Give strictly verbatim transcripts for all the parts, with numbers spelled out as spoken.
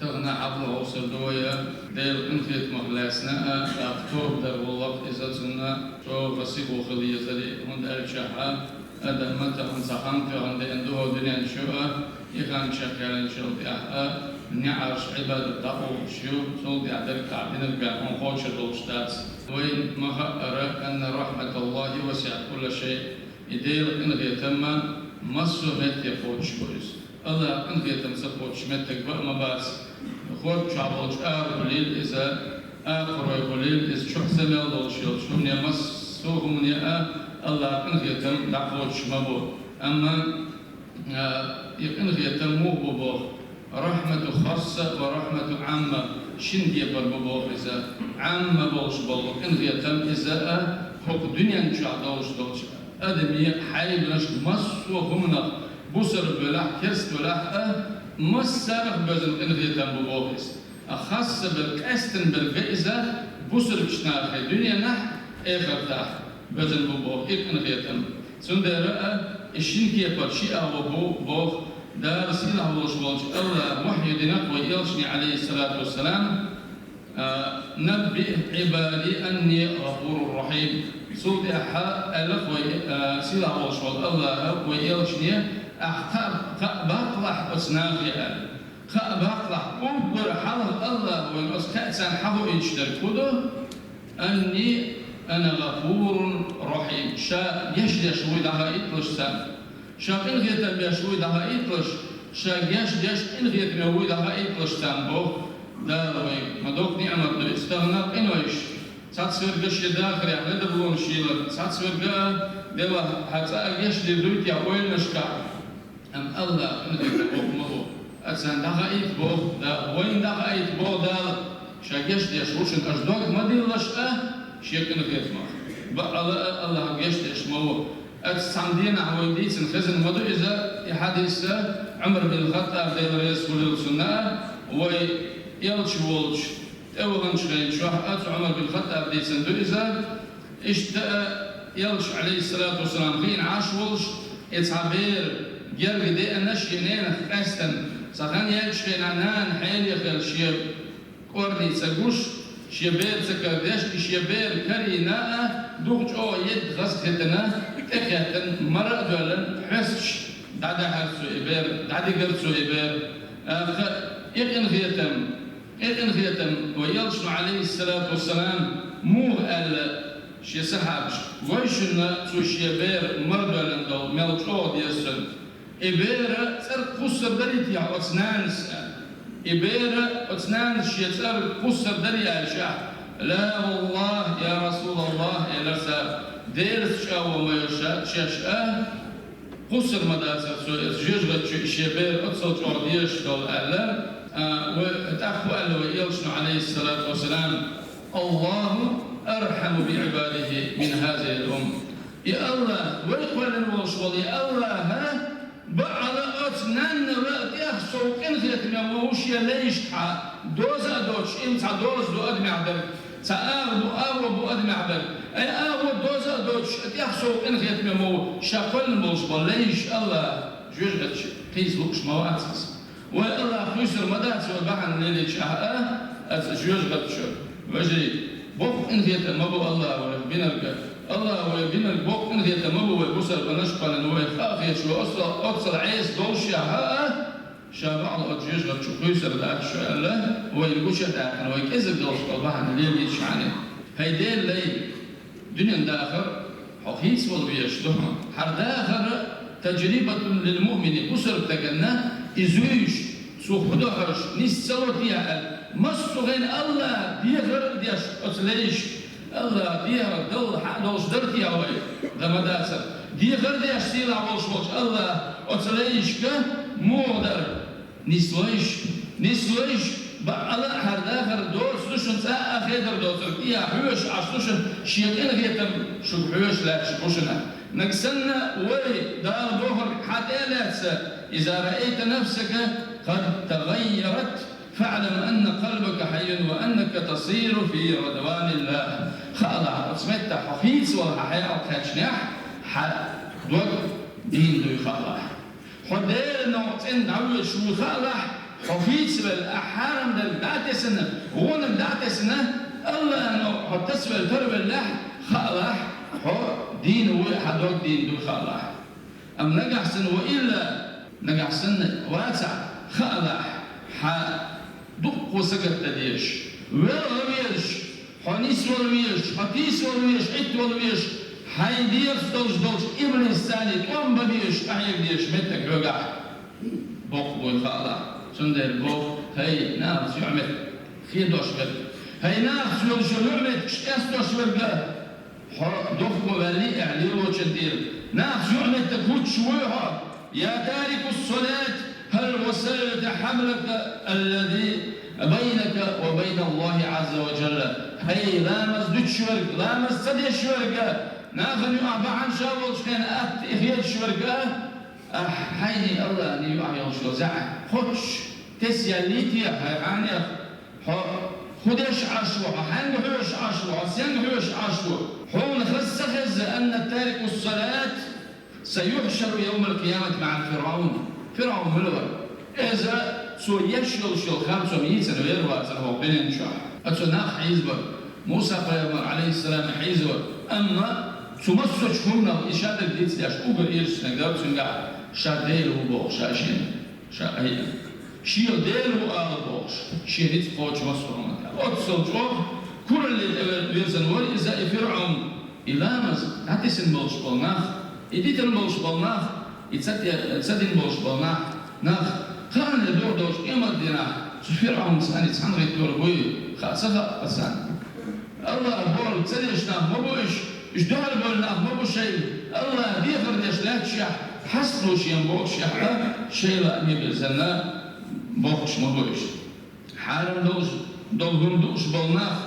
Тахана хьалха хьовсур ду вай, Делан къинхетамах лаьцна а, тӀаккха тоба дар гӀуллакх иза цунна чӀогӀа сихо хила езаре, хӀунда аьлча а, адам ма тахан цхьа хан тоьхна деана ду хӀокху дуьнен чу а, и хан чекхъяьллачул тӀаьхьа а, неӀарш Ӏибадат дӀакъовлуш ю, цул тӀаьхьа дерг тӀехь динарг бен хьуна кхочур долуш дац. Вайна ма хаъара, анна рахьматаллахӀи васиӀат кулла шай. И Делан къинхетам массо а метте кхочуш бу иза. АллахӀан къинхетам ца кхочуш меттиг бан а ма бац. ХӀорда чохь болчу агӀор хуьлийла иза, акхарой хуьлийла иза, чохь са мел долуш йолчу хӀумане, массо а хӀумане а АллахӀан къинхетам дӀакхочуш ма бу. Амма, а, и къинхетам муха бу боху? Рахьмату хасса ва рахьмату Ӏамма, шина кепара бу боху иза. Ӏамма болуш болу къинхетам иза а, хӀокху дуьнен чохь долуш долчу адамийн хьайбанаш, массо а хӀуманах, бусалба велахь, керста велахь а, массарах боьзна къинхетам бу боху иза. А хасса берг, къаьсттина берг иза бусалбачу нахе дуьненахь, эхартахь боьзна бу боху и къинхетам. Цундела а, и шина кепара ши агӀо бу боху, Дала сийлахь волуш волчу АллахӀа вахьйу дина вай элчане, Ӏалайхиссалату вассалам, а, «Набби Ӏибади анни гӀафурур рахьим». Цул тӀаьхьа аьлла вай, а, сийлахь волуш волу АллахӀа вай элчане: «Ахь кхаъ, кхаъ баккхалахь оцу нахе», аьлла. «Кхаъ баккхалахь, уггар хьалха АллахӀа вайна оцу кхаьъцарна хьахоуьйтуш дерг хӀун ду? Анни ана гӀафурун рахьим». Ша гечдеш вуй дӀахаийталаш царна. Ша къинхетам беш вуй дӀахаийталаш, ша гечдеш, къинхетаме вуй дӀахаийталаш царна боху Дала вайга. Ма доккха ниӀмат ду иза. Тахана къинойш, цхьацца верг шен дахарехь недаблонаш йилар, цхьацца верг а, делахь, хьан цкъа а гечдийр дуй те ойланашкахь? Амма АллахӀан къинхетам боху ма бу. Аса царна дӀахаийта боху Дала, вайна дӀахаийта боху Дала, ша гечдеш ву шуна, аша дог ма диллалаш а шен къинхетамах. Бакъала а АллахӀа гечдеш ма ву. Аса цхьана дийнахь вайна дийцина хезна ма ду иза, и хьадис а, Ӏумар бин Хаттаб, Дела реза хуьлийла цунна а, вай элча волчу тӀеваханчу хенахь а цу Ӏумар бин Хаттаба дийцина ду иза. Иштта а элча, Ӏалайхиссалату вассалам, хиъна Ӏаш волуш, и цхьа бер герга деана шен ненах къаьстина, цхьа хан яьллачу хенахь нана хьеле хилла шен кӀорни ца гуш, шен бер ца карадеш, и шен бер карийна а, дукха чӀогӀа едда хазахетина, тӀекхеттина, мара а доьллина, хьоьстуш дӀадахьара цо и бер, дӀадигара цо и бер. ТӀаккха и къинхетам, и къинхетам вай элчано, Ӏалайхиссалату вассалам, муха аьлла шен сахьабашка: «Гой шуна, цу шен бер мара доьллина долу мел чӀогӀа деза цунна. И бер цӀерга кхуссур дарий те оцу нанас?» аьлла. И бер оцу нанас шен цӀерга кхуссур дарий аьлча: «Ла валлахӀ, я РасулаллахӀ», элира цара, Делаца чӀагӀо ма йо ша, шаьш а кхуссур ма дацара цо иза, жоьжахати чу и шен бер оццул чӀогӀа дезаш долу аьлла. А, вай, тӀаккха хӀун аьлла вай элчано, Ӏалайхиссалату вассалам: «АллахӀу архьаму би Ӏибадихи мин хазихил умма». И АллахӀ, вай кхоьллина волуш волу и АллахӀ, бакъала оцу наннал тӀех сов къинхетаме ма ву шен лайшкахьа, доза а доцуш, им цхьа доза ду адамехь дерг, цхьа агӀо бу, агӀо бу адамехь дерг. Ай, агӀо, доза а доцуш, тӀех сов къинхетаме ма ву ша кхоьллина болуш болу лайш АллахӀ, жоьжахати чу кхийса лууш ма вац иза. Вай АллахӀ кхуьйсур ма дац вай бахьана лелийча а, аса жоьжахати чу. Вежарий, боккха къинхетам ма бу АллахӀ вайх бинарг. АллахӀ вайх бинарг боккха къинхетам ма бу вай бусалбанаш кхоьллина вайх хаа хеташ вай оццул, оццул Ӏеса долуш а, ша бакъала оцу жоьжахати чу кхуьйсур дац шу аьлла, вайна гуча а даьккхина, вай кӀезиг долуш долу бахьана лелийча а. ХӀай Делан лай, дуьнен дахар хьо хийцавала везаш ду хьуна. Хьан дахар таджрибатун лил муъмини, бусалба стаганна и зуьйш, цо хӀун до хьожуш, нис ца ло те аьлла, массо а хенахь АллахӀ дехар а деш оцу лайшка, АллахӀ дехар дала хьа а долуш дара те вай, дан ма дацара. Дехар а деш сийлахь волуш волчу АллахӀ оцу лайшка муха дара? Нислойш, нислойш, бакъала а хьан дахар доцу ду шуна, цкъа а хедар доцург, и а хьоьжуш Ӏаш ду шуна, шен къинхетам шуьга хьоьжуш лаьтташ бу шуна. Нагахь санна вай Дала бохург хьан тӀе а лаьцна, иза раайта нафсака къад тагӀаййарат, фаӀлам анна къалбака хьаййун ва аннака тасиру фи ризваниллахӀ. Хаалахь, оцу меттехь хьо хийцавала хьан хьекъал кхаьчнехь, хьан дог дийна дуй хаалахь. Хьо Делан новкъа цӀена дӀавоьдуш вуй хаалахь, Хьо хийцавелла, ахь хьарам дерг дӀа а тесна, вониг дӀа а тесна, АллахӀо хьо тасавелла, таравеллехь, хаалахь, хьо дийна вуй, хьан дог дийна дуй, хаалахь. Амма нагахь санна ва илла, нагахь санна вацахь, хаалахь, хьан дуккха сагатдан дезаш, велха везаш, хьо нисвала везаш, хьо тийсавала везаш, Ӏиттавала везаш, хьайн дегӀаца долуш долчу иблисца тӀом бан безаш, къахьега дезаш меттиг хьоьгахь боккха буй, хаалахь. Цундела боху: хӀай, нахаца юьхьметтиг хедош верг, хӀай, нахаца йолуш йолу юьхьметтигаш къестош верг, хьо дохко ваьллий ахь лелочун тӀера? Нахаца юьхьметтиг хӀуттуш вуй хьо? يا تارك الصلاة، هل وصلت حبلك الذي بينك وبين الله عز وجل؟ ХӀай, ламаз дуьтуш верг, ламаз ца деш верг, нахана юкъахь бахьана ша волчу хенахь атта и хедаш верг, ахь хьайний АллахӀний юкъахь йолуш йолу зӀе кхоччуш тесна яьллий те хьайн хьанех? Хьо хӀун деш Ӏаш ву, хьо хьаьнга хьоьжуш Ӏаш ву, хьо стенга хьоьжуш Ӏаш ву? Хьуна хаза ца хезза, أن تارك الصلاة سيحشر يوم القيامة مع فرعون. ФирӀавн мила вара? Иза цо еш йолуш йолу харцо йийцина вер вацара хӀокху дуьнен чохь. Ткъа цо нах хьийзабар. Муса-пайхамар, Ӏалайхиссалам, хьийзавар. Амма цу массочу хӀуманал и шадерг дицдеш уггар эшарг дара цуьнгахь, ша Дела ву бохуш, ша шена, ша айина. Шен Дела ву ала бохуш, шен ницкъ кхочу массо а хӀуманна тӀехь. Оццул чӀогӀа куралле тӀе вер-, вирзина вара иза, и ФирӀавн. И ламаз дӀатесна болуш болу нах, и дитина болуш болу нах, и ца те-, ца дина болуш болу нах, нах, кхана дуьхьа долчу къематдийнахь цу ФирӀавнца цхьаьна хӀиттор буй, хаа ца хаьа аса. АллахӀа бохург ца деш нах ма бу уьш, уьш дуьхьал болу нах ма бу шайна, АллахӀа дехар деш лаьтташехь, хьаста шен бохушехь а, шайн лаамехь бирзина бохуш ма бу уьш. Хьарам долуш долу хӀума дууш болу нах,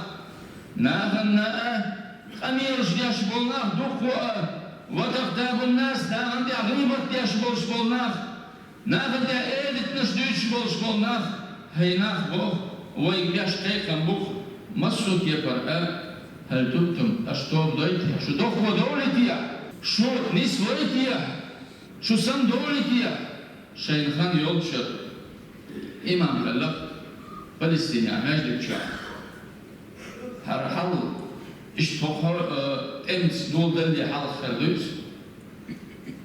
нахана а къамелаш деш болу нах дуккха а, وتغتاب الناس, нахана тӀехь гӀийбат деш болуш болу нах, нахана тӀехь эладитанаш дуьйцуш болуш болу нах, хӀай нах, боху, вайга беш кхайкхам бу-кх массо а кепара а: هل تبتم, аша тоба дой те, шу дохко довлий те, шу нисвой те, шу сам довлий те, шайна хан йолчуьра. Имам хилла Палестинехь маьждиг чохь. ХӀара хьал иштта хӀокху, э, тӀемаца доладалале хьалха хир ду иза.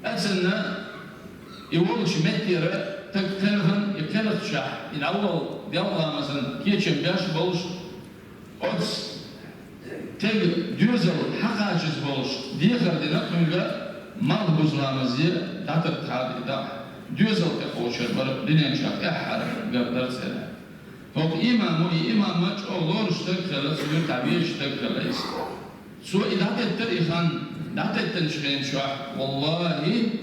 Ацанна и волчу меттера стаг кхелхина, и кхелхачохь, и дӀаволла делкъа ламазан кечам беш болуш, оцу стеган доьзал хьакхачаза болуш дехар дина кхуьнга, малх буза ламазе дӀататтахьара и дакъа. Доьзал тӀекхочур бара дуьнен чохь тӀаьххьара гар дара церан. ХӀокху имамо, и имам а чӀогӀа лоруш стаг хилла, цу юьртахь везаш стаг хилла иза. Цо и дӀатеттара и хан, дӀатеттинчу хенан чохь, валлахӀи,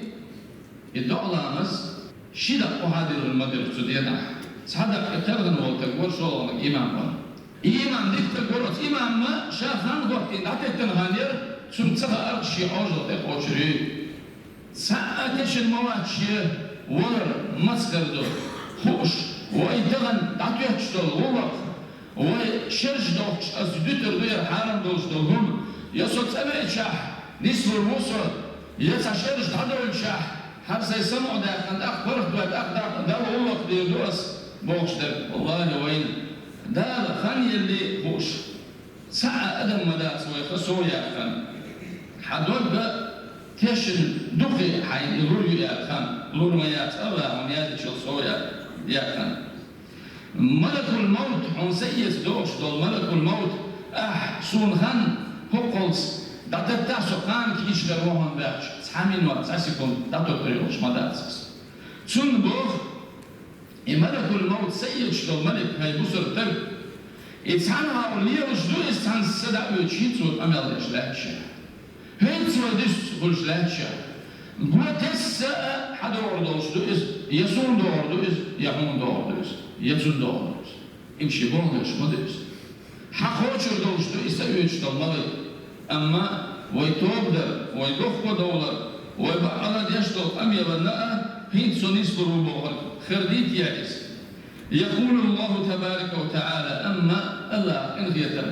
и доӀа ламаз ши дакъа охьадиллина ма дира цу дийнахь. Цхьа дакъа и кхелхина волу стаг вара, шолгӀаниг имам вара. И имам дика стаг вара, оцу имамма ша хан хӀоттийна дӀатеттина хан яра, цунна ца хаьара шен Ӏожалла тӀекхочур юй. Цхьа а тешна ма вац шен валар маца хир ду хууш, вай тахана дӀатоьттуш долу гӀуллакх, вай шераш дохкуш аса дуьтур ду яра хьарам долуш долу хӀума, я со цӀа веачахь нислур ву со, я цхьа шераш дӀадойлучахь, хӀара сайн самукъадаьккхина, тӀаккха паргӀатвай, тӀаккха Далла гӀуллакх дийр ду ас, бохуш дерг. ВаллахӀи, вайна Дала хан елли хууш, цхьа а адам ма дац вайх сов яьккхина. Хьан дог а тешна ду-кх хьайна и лур ю аьлла хан, лур ма яц, АллахӀа хьуна яздечул сов я-, яьккхина. Малакул-Мавт, хьуна са эца догӀуш долу Малакул-Мавт, ахь, суна хан хӀокхуьлца дӀататтахь, со кхана кийча хир ву хьуна баьхча, цхьа минот, цхьа секунд дӀатоттур йолуш ма дац ас. Цунна боху, и Малакул-Мавт, са эцаш долу малик, хӀай бусалба стаг, и цхьана хьалха лелаш ду иза, цхьана са дӀа а оьцуш, хӀинца цо къамел деш лаьтташехь, хӀинца цо дуьсуш хуьлуш лаьтташехь, го тесса а хьан догӀур долуш ду иза, я суна догӀур ду иза, я хьуна догӀур ду иза, я цунна догӀур ду иза. Имши боху деш ма ду иза. Хьан кхочур долуш ду и са оьцуш долу малик. Амма вай тоба дар, вай дохко довлар, вай бакъ а деш долу къамелана а, хӀинца со нислур ву бохург хир дий те иза? يقول الله تبارك وتعالى, амма АллахӀа къинхетам,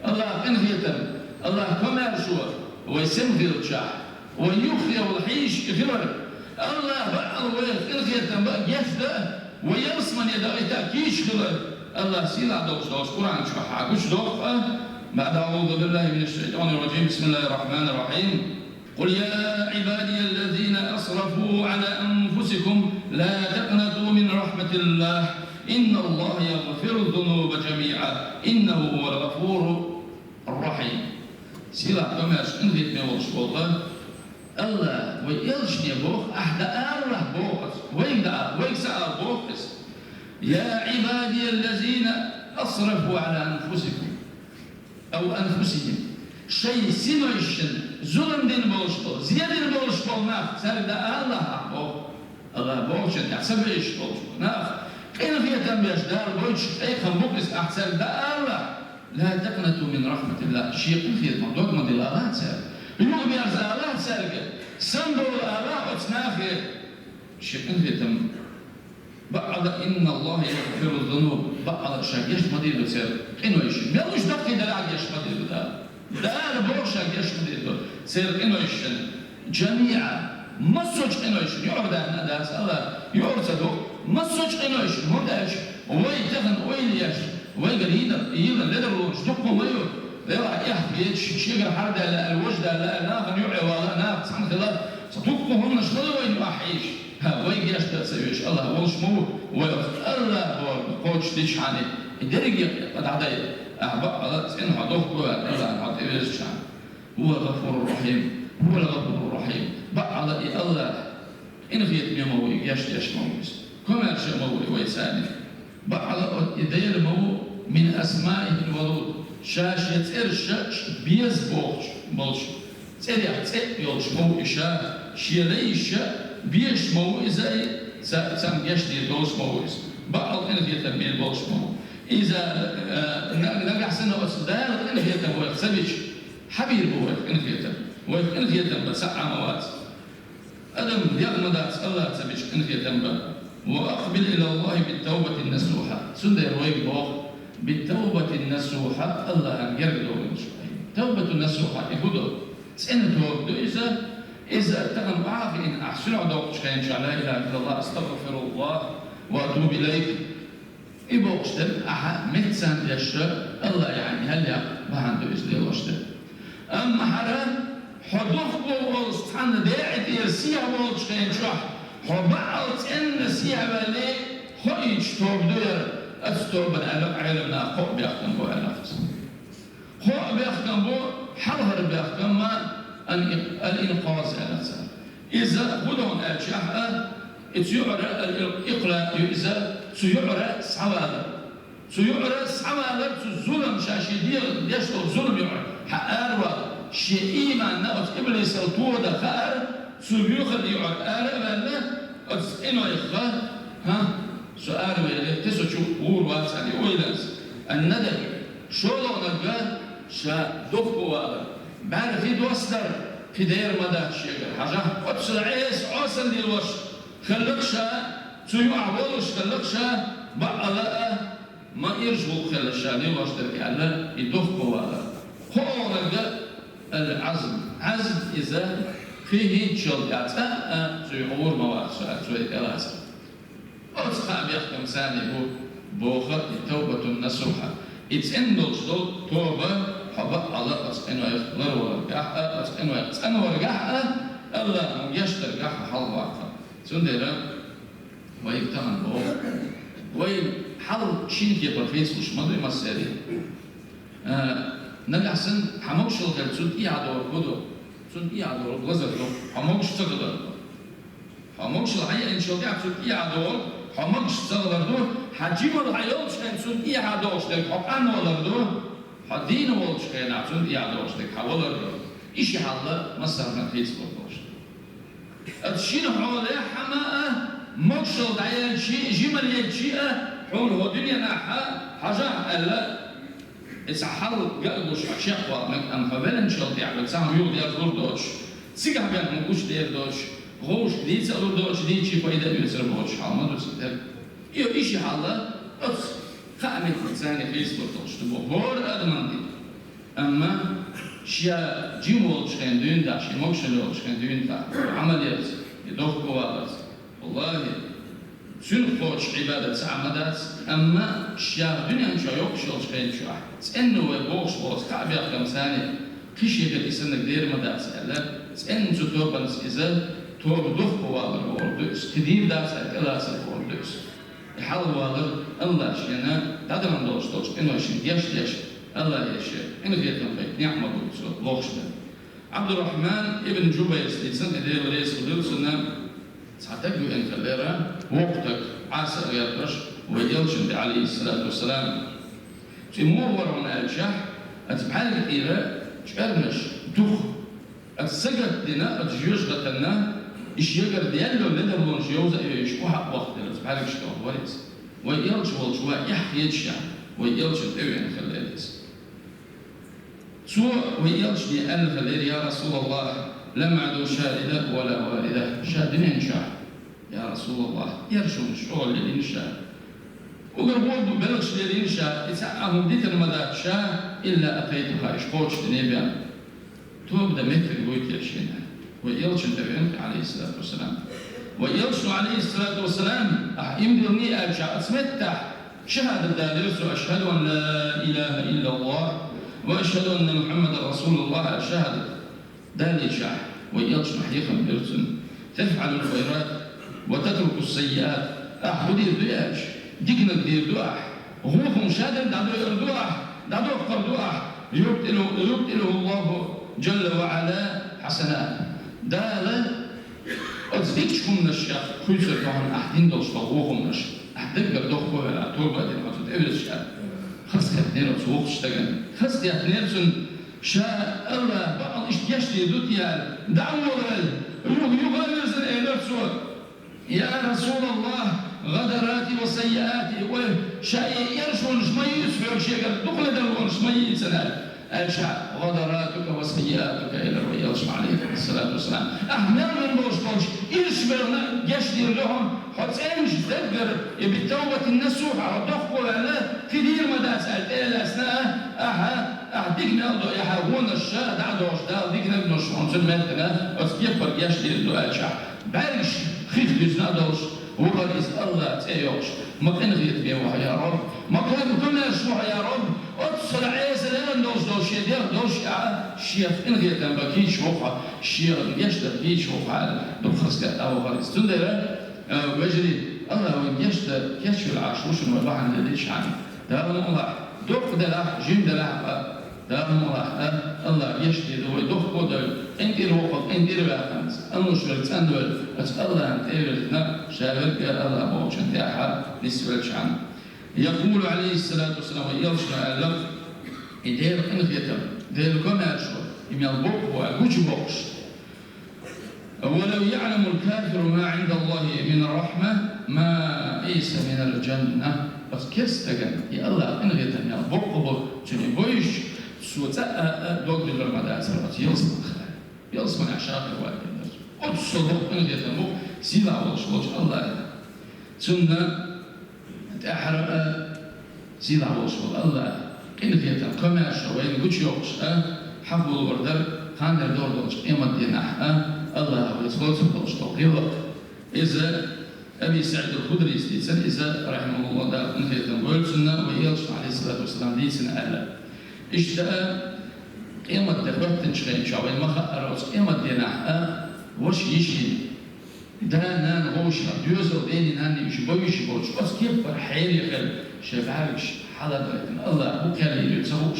АллахӀа къинхетам, АллахӀа комаьршо вай сема хилчахь, вай юххе волу хьийзаш и хилар, АллахӀа бакъ а вайх къинхетам бан гечдан а, Вай ялсамане дагӀийта кийча хилар АллахӀа сийлахь долуш долчу Къуръан чохь гучудоккху, а, بعد أعوذ بالله من الشيطان الرجيم. بسم الله الرحمن الرحيم. قل يا عبادي الذين أسرفوا على أنفسهم لا تقنطوا من رحمة الله إن الله يغفر الذنوب جميعا إنه هو الغفور الرحيم. Сийлахь, комаьрша, къинхетаме волуш волу АллахӀа вайн элчане боху, ахь дан ала боху аса, вайга дан ала, вайга ца ала боху аса. يا عبادي الذين أسرفوا على أنفسكم أو أنفسهم. Шайн синойшна зулам дина болуш болу, зен дина болуш болу нах, цаьрга дан ала ахь боху. АллахӀа бохучунна тӀехь ца бевзаш болчу нах, къинхетам беш Дала гойтуш тӀехь хӀума бу иза, ахь цаьрга дан ала. لا تقنطوا من رحمة الله. Шен къинхетамах дог ма дилла ала цаьрга. Юхаберза ала цаьрга. Самадовла ала оцу нахе. Шен къинхетам бакъала, إن الله يغفر الذنوب. Бакъала, ша геч ма дийр ду церан къинойшна. Мел уьш даккхийдалахь а геч ма дийр ду Дала. Дала боху, ша геч ма дийр ду церан къинойшна. جميعا. Массочу къинойшна. Юкъара даьхна а дац АллахӀа, юкъара ца ду. Массочу къинойшна. ХӀунда аьлча вай тахана ойла еш, вайгара йина, йина ледарлонаш дуккха ма ю. Делахь эхь хеташ, шегара хьардаьлла аьлла, важа даьлла аьлла, нахана юкъе вала, нах цхьаьна хила, цхьа дуккха хӀуманаш хила вайна охьаийш. ХӀа, вай гечдар ца веш АллахӀ волуш ма ву, вай оцу АллахӀ бохург кхочушдичхьана, и дерриге а дӀадай, ахь бакъала цӀена хьо дохко ваьлла АллахӀ хьо тӀевезачхьана. هو الغفور الرحيم، هو الغفور الرحيم. Бакъала и АллахӀ къинхетаме ма ву, и гечдеш ма ву иза. Комаьрша ма ву и вай царна. Бакъала и Дела ма ву من أسمائه الودود. Ша шен цӀераш беза бохуш болчу цӀерех цӀе а йолуш ма ву и ша, шен лайшна безаш ма ву иза, и ца-, царна гечдийр долуш ма ву иза. Бакъала къинхетам бийр болуш ма ву. Иза, э, на-, нагахь санна оцу Дала къинхетам вайх ца бича, хьан бийр бу вайх къинхетам? Вайх къинхетам бан цхьа а ма вац. Адам дегӀ ма дац АллахӀ ца бича къинхетам бан. وأقبل إلى الله بالتوبة النصوحة. Цундела вайга боху, بالتوبة النصوحة, АллахӀана герга довлалаш вай. Тавбату насуха и хӀун ду? ЦӀена тоба ду иза. Иза тахана охьа а хиъна, ахь сунах доккхучу хенчохь, لا إله إلا الله، أستغفر الله وأتوب إليه. И бохуш дерг ахьа меттаца деш, АллахӀ яхьа хьалъяккха бахьана ду иза лелош дерг. Амма хӀара хьо дохко волуш цхьанна декъа тӀера сехьа волчу хенчохь, хьо бакъала цӀена сехьа ваьллий, хоуьйтуш тоба ду яра, оцу тобана аьлла Ӏеламнаха кхоъ бехкам бу аьлла. Кхоъ бехкам бу, хьалхара бехкам ма ан-, ал-инкъаз аьлла цара. Иза хӀун ду аьлча а, иза юкъара ал-икълаъ ю иза, цу юкъара схьавалар. Цу юкъара схьавалар, цу зулам ша шен дегӀан деш долу зулам юкъара хьан аравала. Шен ийманна оцу иблисал тодан хаар, цу вуьйхар юкъара ара а ваьлла, оцу къинойх, хӀа, со аравелира, те со чу гӀур вац аьлла, и ойланца. Ан-надам, шолгӀанарг ша дохко валар, бӀаьрхи достар, кхин дера ма дац шегара, хьажахь, оццул Ӏеса Ӏосалла лелош хилла-кх ша, цу юкъахь волуш хилла-кх ша, бакъала а, ма ирча гӀуллакх хилла ша лелош дерг аьлла, и дохко валар. КхоалгӀанарг ал-Ӏазм. Ӏазм иза кхин хӀинцачул тӀаьхьа цкъа а цуьнан гӀур ма вац ша, цо и тӀелаца. Оцу кхаа бехкамца бу боху и тавбатун насуха. И цӀена долуш долу тоба, хьо бакъала оцу къинойх ларваларгахь а, оцу къинойх цӀанваргахь а, АллахӀан гечдаргахь а хьалхаваккха. Цундела вайга тахана боху, вай хьал шина кепара хийцалуш ма дуй массерий. А, нагахь санна хьан могушалла хилча, цунна тӀехьа догӀург хӀун ду? Цунна тӀехьа догӀург лазар ду, хьо могуш ца хилар ду. Хьо могушалла хьан еанчул тӀаьхьа цунна тӀехьа догӀург хьо могуш ца хилар ду, хьан жималла хьан йолчу хенахь цунна тӀехьа догӀуш дерг хьо къанвалар ду, хьо дийна волчу хенахь цунна тӀехьа догӀуш дерг хьан валар ду. И ши хьал массарна хийцалур долуш ду. Аса шина хьолехь хьан ма а, могушалла дӀаелча а, жималла елча а, хьуна хӀокху дуьненахь хьажахь аьлла, и цхьа хьал ган а гуш хьо чекхвала мега, амма хьо веллачул тӀаьхьа цхьа хӀума юхадерзалур доцуш, цигахь бен хӀума гучудер доцуш, вовшашка дийца а лур доцуш, дийцича пайда а оьцур боцуш хьал ма ду цуьнан дерг. И, и ши хьал оцу кхаа меттаца хийцалур долуш ду боху хӀора адаман тӀе. Амма ша жима волчу хенахь дуьйна тӀехь, шен могушалла йолчу хенахь дуьйна тӀехь, Ӏамал ярца, и дохко валарца, валлахӀи, Цуьнан кхочуш Ӏибадат цхьа а ма дац, амма ша дуьнен чохь йоккхуш йолчу хенчохь, цӀенна вай бохуш болу кхаъ бехкам царна кхин шегара и саннаг дер ма дац аьлла, цӀенна цу тобанца иза тоба дохко валар бохург ду иза, кхин дийр дац аьлла, тӀелацар бохург ду иза. И хьалха валар Аллах шена дӀадахана долуш долчу къинойшна геч деш, Аллахе шен къинхетам бен неӀ ма буьллу цо лохуш дара. Абдуррахьман ибн Джубайрс дийцина, Дела реза хуьлийла цунна, цхьа стаг веана хиллера, воккха стаг, Ӏаса а гӀерташ, вай элчанна тӀе, алейхиссалату вассалам. Цуьнан муха вара хьуна аьлча, оцу бӀаьрга тӀера чӀернаш, дух, оцу сагатдина, оцу жоьжахатина, и шегара даьлла йолу ледарлонаш йовза а йойуш, охьа а охьадира, оцу бӀаьргаш тӀехь вара иза. Вай элча волчу ван эхь хеташ, вай элчанна тӀе веана хиллера иза. Цо вай элчане аьлла хиллера: «Я Расулаллах, лам аду шарида ва ла валида». Ша дуьнен чохь, я Расулаллах, эршонаш чӀогӀа лелийна ша. Уггар вон бу белхаш лелийна ша, и цхьа а хӀума дитина ма дац ша, илла атайтуха, иш кхочушдине бен. Тоба дан меттиг вуй те шена? Вай элчанна тӀе веана, алейхиссалату вассалам. Вай элчано, алейхиссалату вассалам, ахь имдилний аьлча, оцу меттехь шахӀадат далийра цо: «Ашхаду ан ла илаха иллаллах ва ашхаду анна Мухаммадан расулуллах», аьлла шахӀадат далийча, вай элчано хьехам бира цунна: «Тафъалул хайрат ва татрукус саййиат». Ахь хӀун дийр ду аьлча, диканиг дийр ду ахь, гӀо хӀума шадерг дӀадойур ду ахь, дӀадоккхур ду ахь, юбтилу-, юбтилухуллаху джалла ва ала хьасанат. Дала оцу дикачу хӀуманашех хуьйцур ду хьуна ахь дина долуш долу вон хӀуманаш. Ахь даггара дохко а ваьлла, тоба а дина, хьо цу тӀе вирзича, хазахетта дера оцу воккхачу стагана. Хазахетта дера цунна, ша Аллах бакъал иштта гечдийр ду те аьлла, дӀа а волавелла, юха, юха а вирзина элира цо: «Я Расулаллах, гӀадарати ва саййиати», ой, ша и эршонаш ма йийца хьоьга, шегара дукха ледарлонаш ма йийцина аьлла. Аьлча, «гӀадаратука ва саййиатука», элира вай элчано, алейхиссалату вассалам. Ахь мел вина болуш болчу ирча белхана гечдийр ду хьуна, хьо цӀеначу даггара, я битавбатин насуха, хьо дохко а ваьлла, кхин дийр ма дац аьлла, тӀе а лаьцна а, ахьа, ахь дика мел до, я хьан вонаш ша дӀа а дохуш, Дала диканиг а луш хьуна, цуьнан меттана оцу кепара гечдийр ду аьлча, бӀаьргаш хих дуьзна а долуш, вахара иза Аллах цӀе а йоккхуш, ма къинхетаме ву хьо, я Рабби, ма кхайкхам комаьрша ву хьо, я Рабби, оццул Ӏеса леррина долуш долу шен дегӀ долуш а, шех къинхетам бан кийча ву хьо, шех гечдар кийча ву хьо аьлла, дукха хазахетта вахара иза. Цундела, а, вежарий, Аллах вайн гечдар кечвелла Ӏаш ву шуна вай бахьана деллачхьана. Дала мукъалахь, доккха делахь, жима делахь а, Дала мукъалахь, а, Аллах гечдийр ду вай дохко а девлла, къинтӀера воккхал къинтӀера ваьккхинца, цӀанлуш верг цӀанвелла, оцу Аллахьана тӀе а вирзина, ша верг а Аллах бохучун тӀехь нисвеллачхьана. Якъулу, алейхиссалату вассалам, вай элчано аьлла, и Делан къинхетам, Делан комаьршо, и мел боккха бу аьлла, гучу боккхуш. «Ва лав яъламул кафиру ма гӀиндаллахи мин рахьма, ма айса минал джанна». Оцу керста стагана и Аллах къинхетам мел боккха бу, цуьнан и бовзуш, цо цкъа а, а дог дуьллур ма дацара оцу ялсаманехь. Ялсаманехь ша хир вац. Оццул боккха къинхетам бу сийлахь волуш волчу Аллахьан. Цунна тӀаьхьара а сийлахь волуш волу Аллах, къинхетам, комаьршо вайна гучуйоккхуш а, хьахулор дара кханера догӀу долчу къематдийнахь а, Аллаха вайца лоцур долуш долу гӀиллакх. Иза Аби СаӀид ал-Худрийс дийцина, иза, рахьимахуллах, Дала къинхетам бойла цунна, вай элчано, алейхиссалату вассалам, дийцина аьлла. Иштта а, къематде хӀоьттинчу хенчохь, вайна ма хаъара, оцу къематдийнахь а, ваша йишина, да-нана вовшашна, доьзал дена, нанна уьш бовзуш болчу, оцу кеппара хьере хилла, шайн бӀаьргаш хьалабайтина, Аллах хӀун кхел йийр ю ца хууш,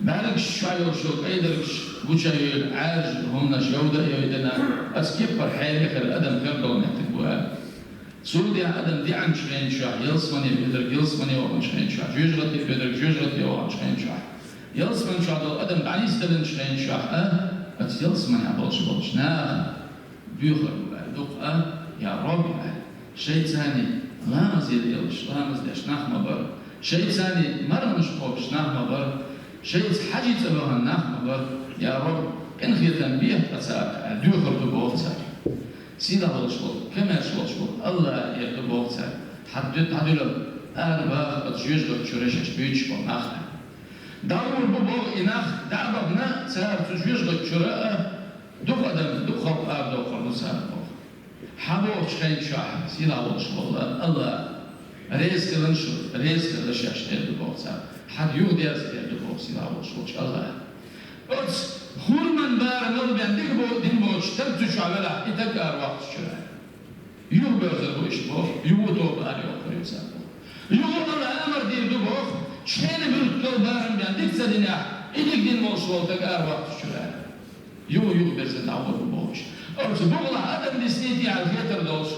бӀаьргаш чохь йолуш йолу кӀайдаргаш гучуйойла, Ӏаьржа хӀуманаш йовда а йовдина, оцу кеппара хьере хилла адам хир долу меттиг бу аьлла. Цул тӀаьхьа адам деанчу хенчохь, ялсамане ведарг ялсамане ваханчу хенчохь, жоьжахате ведарг жоьжахате ваханчу хенчохь, ялсамани чохь долу адам дӀанисделлачу хенчохь а, оцу ялсаманехь болуш болчу наха боьхар бу аьлла, дукха а, я Рабби аьлла, шайца цхьаьна ламаз яла елаш, ламаз деш нах ма бара, шайца цхьаьна марханаш кхобуш нах ма бара, шайца хьаьжцӀа вахана нах ма бара, я Рабби, къинхетам бе тхан цаьрга аьлла, боьхар ду боху цара. Сийлахь волуш волу, комаьрша волуш волу Аллах эр ду боху цара. Хьан ду-, хьан дуьлал ара баха оцу жоьжахати чуьра шаьш буьйцуш болу нах. ДӀагӀур бу боху и нах, дӀа а бахана, цара цу жоьжахати чуьра а, дукха адам, дукха халкъ ара доккхур ду цара боху. Хьабохучу хенчохь сийлахь волуш волу АллахӀ реза хиларна шу, реза хилла шаьш эр ду боху цара. Хьан юха деза эр ду боху сийлахь волуш волчу АллахӀ. Оцу хурман барамал бен дика бо-, дина боцуш стаг цу чохь велахь, и стаг ара ваккхучуьра. Юха боьрзур бу иштта боху, юха тоба ара йоккхур ю цара боху. Юха АллахӀ амар дийр ду боху, шена муьлххачу барам бен дика ца динехь, и дика дина волуш волу стаг ара ваккхучуьра. Юха, юха берза дӀагӀур бу бохуш. Оцу бугӀалахь адам дисний тӀехьа хетар долуш,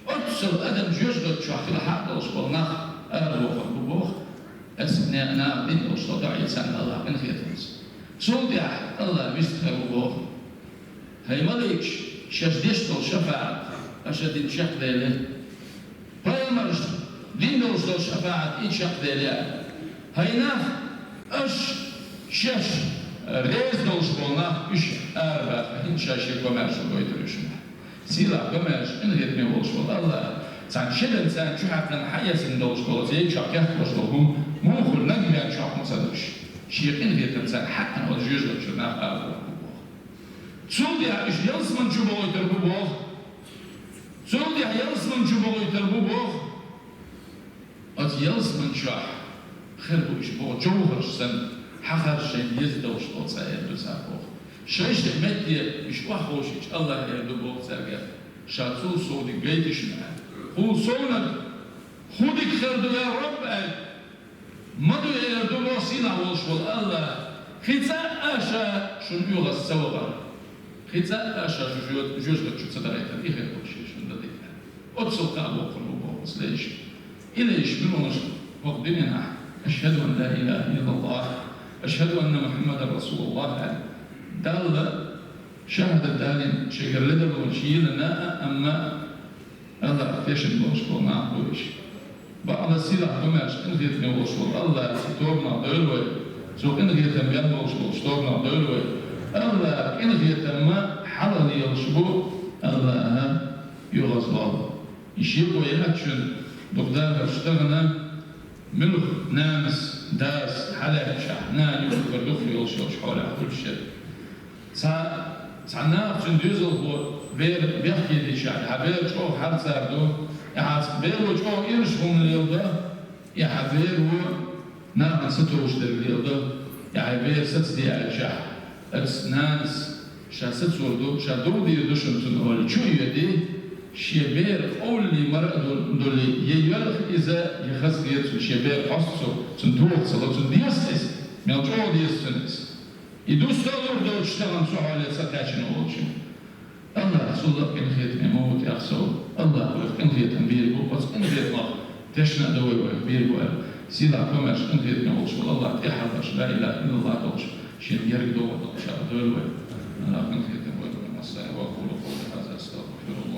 оццул адам жоьжахати чохь хила хьакъ долуш болу нах ара вохур бу боху. Аса не-, наха дина долуш долу доӀа царна АллахӀа къинхетамца. Цул тӀаьхьа АллахӀ вистхир ву боху. ХӀай маликаш, шаьш деш долу шафаӀат аша дина чекхдели. Пайхамарша дина долуш долу шафаӀат и чекхдели аьлла. ХӀай нах, аша шаьш реза долуш болу нах уьш арабаха, хӀинца ша шен комаьршо гойтур ю шуна. Сийлахь комаьрша къинхетаме волуш волу АллахӀ, царна шедан царна чу хьаькхна хьан эцна долуш болу, церан чохь кхехкош долу хӀума, муха хуьлу нагахь чохь хӀума ца душ. Шен къинхетам царна хьаькхна оцу жоьжахати чуьра нах арабохур бу боху. Цул тӀаьхьа уьш ялсаман чу бохуьйтур бу боху. Цул тӀаьхьа ялсаман чу бохуьйтур бу боху. Оцу ялсаман чохь хир бу уьш боху, жовхӀарш санна, хьахарш шайн деза долуш долу цхьа эр ду цара боху. Шайн-шайн метте уьш охьаховшийча АллахӀ эр ду боху цаьрга, ша цул сов дика гайта шуна аьлла. Кхул совнарг, хӀун дика хир ду, я Рабб, аьлла. Ма ду эр ду боху сийлахь волуш волу АллахӀ, кхин цкъа а ша шуна оьгӀаз ца вахара. Кхин цкъа а ша шу жо-, жоьжахати чу ца дахийтара, и хир бу шен шуна дан дика. Оццул кхаъ боккхур бу боху оцу лайш. И лайш муьлханаш хӀокху дуьненахь: «Ашхаду ан ла илаха иллаллах, ашхаду анна Мухаммадан расулуллах», – аьлла, Далла шахӀадат далийна, шегара ледарлонаш йийлина а, амма АллахӀах тешна болуш болу нах бу уьш. Бакъала сийлахь комаьрша къинхетаме волуш волу АллахӀ цу тобанах дойла вай. Цо къинхетам бен болуш болчу тобанах дойла вай. АллахӀ къинхетам ма хьалха лелаш бу, АллахӀа оьгӀаз лол. И шеко яц шуна, дукха дахарш тахана, муьлхха нанас, дас хьалаьцчахь, нана юххера дукха йолуш йолчу хьолехь хуьлуш яра. Цхьа, цхьа наха цуьнан доьзалхо бер бехке дийшахь, хьан бер чӀогӀа хьарцар ду, и хьан беро чӀогӀа ирча хӀума леладо, и хьан беро нахана сатовш дерг леладо, и хьайн бер сацаде аьлчахь, оцу нанас ша сацор ду, ша дов дийр ду шуна цунна олий, чу а йоьдий, шен бер къовллий мара а ду-, дуьллий, я йоьлху иза, я хазахета цунна шен бер хьоста цо, цунна тоха ца ло, цунна деза иза, мел чӀогӀа деза цунна иза. И дусталур доцуш тахана цу хьоле ца кхаьчна волчу. АллахӀ цул а къинхетаме ма ву тӀех сов. АллахӀ вайх къинхетам бийр бу, оцу къинхетамах тешна а дан вай вайх бийр бу аьлла. Сийлахь комаьрша къинхетаме волуш волу АллахӀ тӀаьхьарбаш ла илаха иллаллах долуш, шен герга догӀу долуш а дойла вай. АллахӀ къинхетам вай вайна массарна. Ва акъулу къавли хаза, астагъфируллах.